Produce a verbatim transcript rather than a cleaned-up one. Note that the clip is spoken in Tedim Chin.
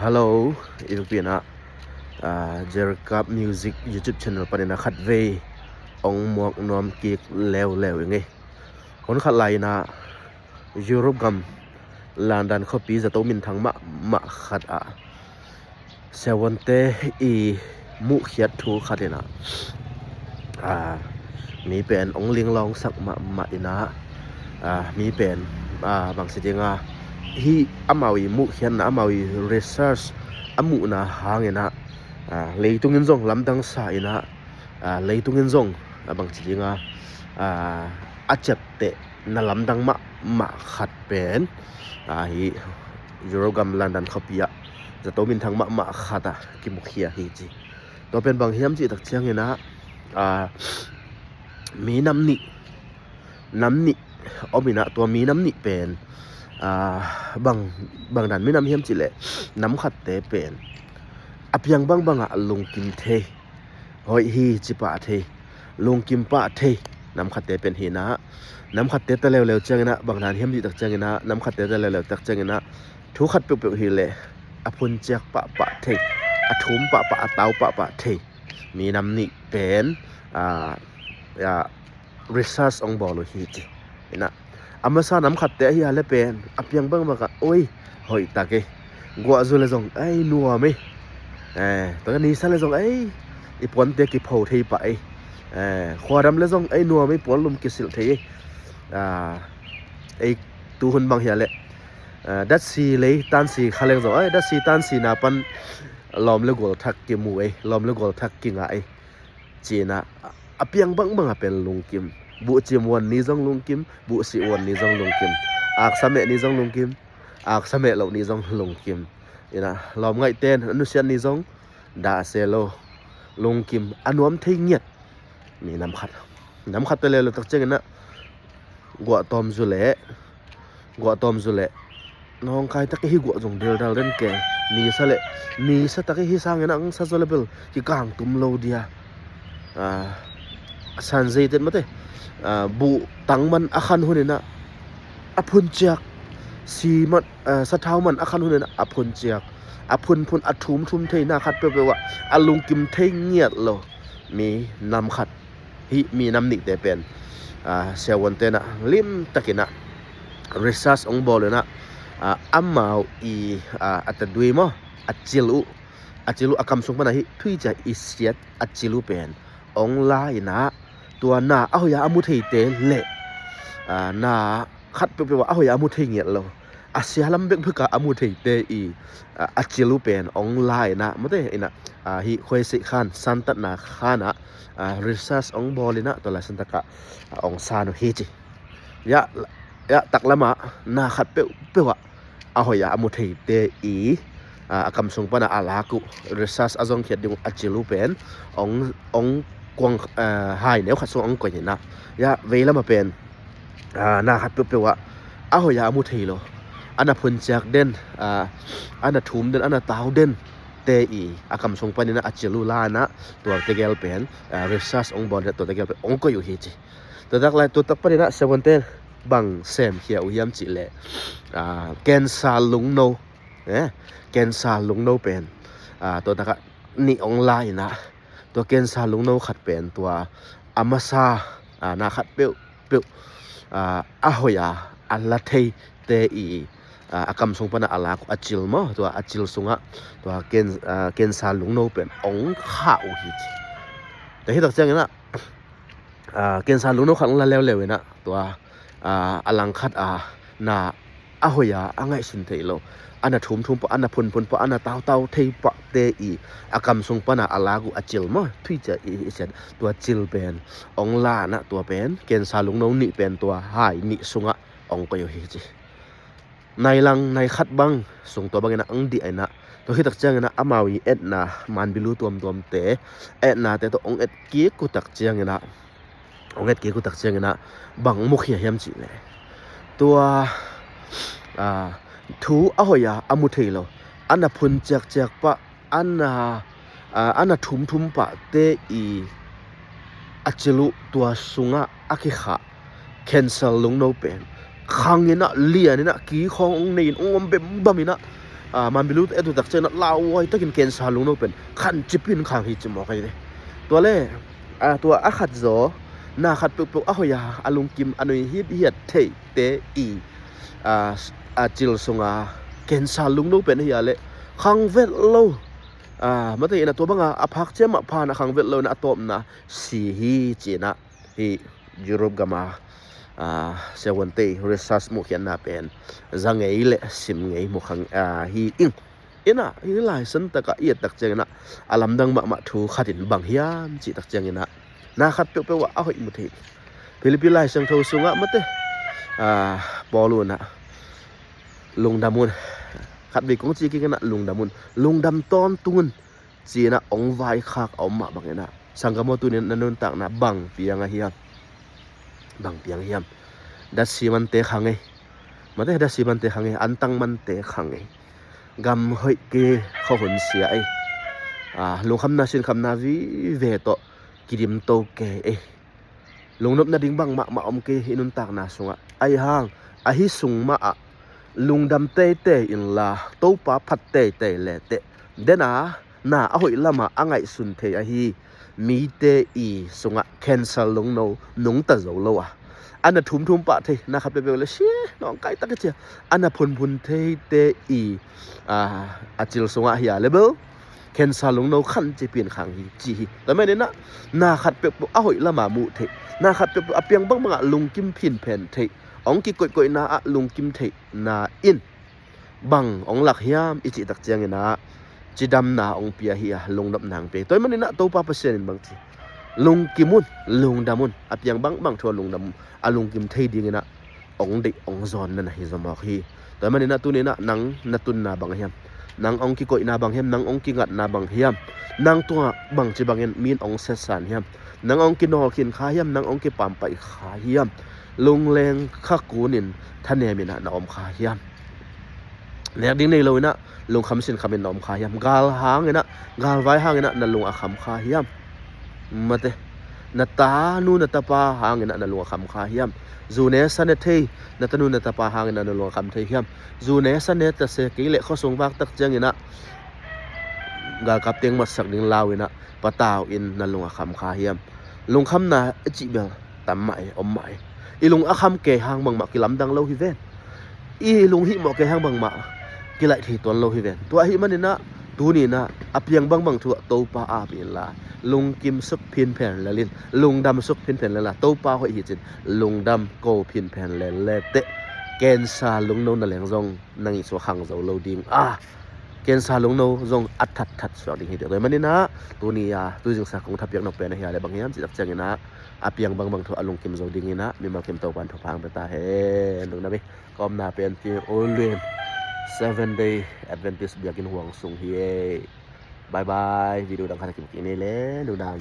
Hello, i vekpi in ah, ah, Jerkap Music YouTube channel panin ah khatvei ong muak nuam kik leuleu ing ei. Hun khat lai in ah Europe gam London khuapi zato minthang mahmah khat ah siavuante i muhkhiat thu khat in ah, ah, mi pen ong linglawngsak mahmah in ah, ah, mi pen, ah, bangci ding a, hih amau i muhkhiatna, amau i research a muhna hangin ah, ah, leitung in zong lamdang sa in ah, ah, leitung in zong, ah, bangci ding a, ah, a ciaptehna lamdang mahmah khat pen, ah, hih Europe gam London khuapi ah zato minthang mahmah khat ah kimukhia hi ci. Tua pen bang hiam cih tak ciangin ah, ah, mi nam nih, nam nih om in ah, tua mi nam nih pen, ah, bang, bang dan mi nam hiam cih leh, nam khatte pen a piang bangbang ah lungkim thei, hoih hi ci pah thei, lungkim pah thei nam khatte pen hi in ah, nam khatte ta leuleu ciangin ah, bang dan hiam cih tak ciangin ah, nam khatte ta leuleu tak ciangin ah, thu khat peuhpeuh hi leh a phunciak pahpah thei, a thum pahpah, a tau pahpah thei mi nam nih pen, ah, ah, research ong bawl uh hi ci. In ah, a masa nam khatte ahi a leh pen a piang bangbang ah, oi, hoih tak ei, guah zu leh zong ei, nuam ei. Eh, tua nisa leh zong ei, i puante kipho thei pah ei. Eh, khuadam leh zong ei, nuam ei, puanlum kisilh thei ei. Ah, ei tuhun bang hi a leh, ah, datsi lei tansi kha leng zong ei, datsi tansi na pan lawm leh gual thak kimu ei, lawm leh gual thak kingah ei ci in ah, a piang bangbang ah pen lungkim. Buhcim vuan ni zong lungkim, buhsih vuan ni zong lungkim, aksa meh ni zong lungkim, aksa meh loh ni zong lungkim. In ah lawmngaihte in a nusiat ni zong dah se lo, lungkim, a nuam thei ngiat mi nam khat. Nam khatte leuleu tak ciangin ah guah tawm zu leh, guah tawm zu leh nawngkai tak hi, guah zong dildal den keng. Nisa leh, nisa tak hi sangin ah ang sa zaw leh bel kikang tum lo dia. Ah, san zei ten mate, ah, buh tang man a khan hun in ah a phunciak, si man, ah, sathau man a khan hun in ah a phunciak, a phunphun, a thumthum thei, na khat peuhpeuh ah a lungkim thei ngiat lo mi nam khat. Hih mi nam nihte pen, ah, siavuante in ah lim takin ah research ong bawl in ah, ah, amau i, ah, a tadui maw, a cil uh, a cil uh, a kam sung pan ah hih thuicia i siat a cil uh pen ong la in ah, tua na a hoih a a mu theite leh, ah, na khat peuhpeuh ah a hoih a a mu thei ngiat lo, a sia lam bekbek ah a mu theite i, ah, a cil uh pen ong la in ah, mate in ah, ah, hih khuaiseih khan, santatna khan ah, ah, research ong bawl in ah, tua lai santak ah, ah, ong san uh hi ci. Yah, yah, taklam ah na khat peuhpeuh ah a hoih a a mu theite i, ah, a kam sung pan ah a lak uh, research a zongkhiat ding uh a cil uh pen ong, ong kuang, ah, hai neu khat sung ong koih in ah, yah, veilam ah pen, ah, na khat peuhpeuh ah a hoih a a mu thei lo, a na phunciak den, ah, a na thum den, a na tau den te i a kam sung panin ah a cil uh la in ah, tua tegel pen, ah, research ong bawl in ah tua tegel pen ong koih uh hi ci. Tua tak lai, tua tak panin ah siavuante in bang semkhia uh hiam cih leh, ah, cancer lungno, eh, cancer lungno pen, ah, tua tak ah nih ong la in ah, tua cancer lungno khat pen tua a masa, ah, na khat peuhpeuh, ah, a hoih a a la theite i, ah, a kam sung pan ah a lak uh a cil maw, tua a cil sung ah tua can-, ah, cancer lungno pen ong khah uh hi ci. Tua hi tak ciangin ah, ah, cancer lungno khat ong la leuleu in ah, tua, ah, a langkhat ah na a hoih a a ngaihsun theih lo, a na thumthum pah, a na phunphun pah, a na tautau thei pahte i a kam sung pan ah a lak uh a cil maw, thuicia i, i siat, tua cil pen ong la in ah, tua pen cancer lungno nih pen tua hai nih sung ah ong koih uh hi ci. Nai lang, nai khat bang sung tua bangin ah ong dih in ah, tua hi tak ciangin ah amau i etna, manbilu tuamtuamte etnate tawh ong et kik uh tak ciangin ah, ong et kik uh tak ciangin ah bang mukhia hiam cih leh, tua, ah, thu a hoih a a mu thei lo, a na phun ciakciak pah, a na, ah, a na thumthum pahte i a cil uh tua sung ah a kikhah cancer lungno pen khang in ah, lian in ah, kikhawng ong nei in ong om bembam in ah, a, manbilu te et uh tak ciangin ah lauhuai takin cancer lungno pen khancipin khang hi ci mawk ahi ve. Tua le, a, tua a khat zaw, na khat peuhpeuh a hoih a, a lungkim a nui hithiat theihte i, a, a cil sunga cancer lungno pen ahi a le khang vet lo. A, mate in ah tua banga a phak ciam ah phan a khang vet lo in ah a tawpna si hi ci-in ah hih Europe gama, a, siavuante research muhkhiatna pen za ngei le sim ngei mukhang, a, hi ing. In ah hih Lai Siangtho ah i et tak ciangin ah a lamdang mahmah thu khat in bang hiam cih tak ciangin ah na khat peuhpeuh ah a hoih mu thei. Philippi Lai Siangtho sungah mate, a, Paul un ah lungdam un, khat vei kong ci kik in ah lungdam un, lungdam tawntung un ci-in ah hong vaikhak a om mah bangin ah, sanggam aw, tuni-in na nuntakna bang piang a hiam? Bang piang hiam? Datsi mante khang ei. Mate, datsi mante khang ei, antang mante khang ei. Gam hoih kei, khuahun sia ei. A, lungkhamna sinkhamna vive tawh kidim to kei ei. Lungnop nading bang mahmah om kei hih nuntakna sungah. Ahi hang, ahi sung mah ah lungdam teitei inla, Topa phat teitei le teh, den a, na a hoih lamah a ngaihsun thei ahi mite i sungah cancer lungno nungta zo lo a, a na thumthum pah thei, na khat peuhpeuh le si nawngkai tak i cia, a na phunphun theite i, a, a cil sungah hi a le bel cancer lungno khancipin khang hi ci hi. Tua manin ah na khat peuhpeuh a hoih lama muh theih, na khat peuhpeuh a piang bangbangah lungkim phinphen theih, hong kikoihkoihna ah lungkim theihna in bang hong lak hiam i cih tak ciangin ah cidamna hong pia hi a, lungnopna hong pia hi. Tua manin ah Topa Pasian in bang ci? Lungkim un, lungdam un, a piang bangbang thu a lungdam, a lungkim thei dingin ah hong deih hong zawnna na hi zaw mawk hi. Tua manin ah tuni-in ah nang na tunna bang hiam? Nang hong kikoihna bang hiam? Nang hong kingatna bang hiam? Nang tungah bangci bangin mi in hong setsan hiam? Nang hong kinawlkhin kha hiam? Nang hong kipampaih kha hiam? Lungleng kha kunin thanemin ah na om kha hiam? Nek ding nei lo in ah lungkham sinkhamin na om kha hiam? Gal hangin ah, galvai hangin ah na lung a kham kha hiam? Mate, na tanu na tapa hangin ah na lung a kham kha hiam? Zu ne sa ne thei, na tanu na tapa hangin ah na lung a kham thei hiam? Zu ne sa ne ta se kei leh khuasung vak tak ciangin ah galkap teng matsak ding lau in ah patau in na lung a kham kha hiam? Lungkhamna i cih bel tam mah e, om mah e. I lung a kham kei hang bangmah kilamdang lo hi ven. I lung hihmawh kei hang bangmah kilaih thei tuan lo hi ven. Tua ahih manin ah tuni-in ah a piang bangbang thu ah Topa ap inla, lungkim suk phinphen lel in, lungdam suk phinphen lel a, Topa hoih hi cin lungdam ko phinphen lel le teh, cancer lungno na leng zong nang i sungah khang zo lo ding a, cancer lungno zong a thatthat suak ding hi teh. Tua manin ah tuni a tuzingsa kong thapiak nop pen ahi a le bang hiam cih tak ciangin ah a piang bangbang thu a lungkim zo dingin ah mimal kim Topa in thupha hong pia ta hen. Lungdam hi. Ka omna pen Tiu Luin, Seven Day Adventist biakinn huang sung hi e. Bye bye. Video dang khat a kimu kik ni le, lungdam.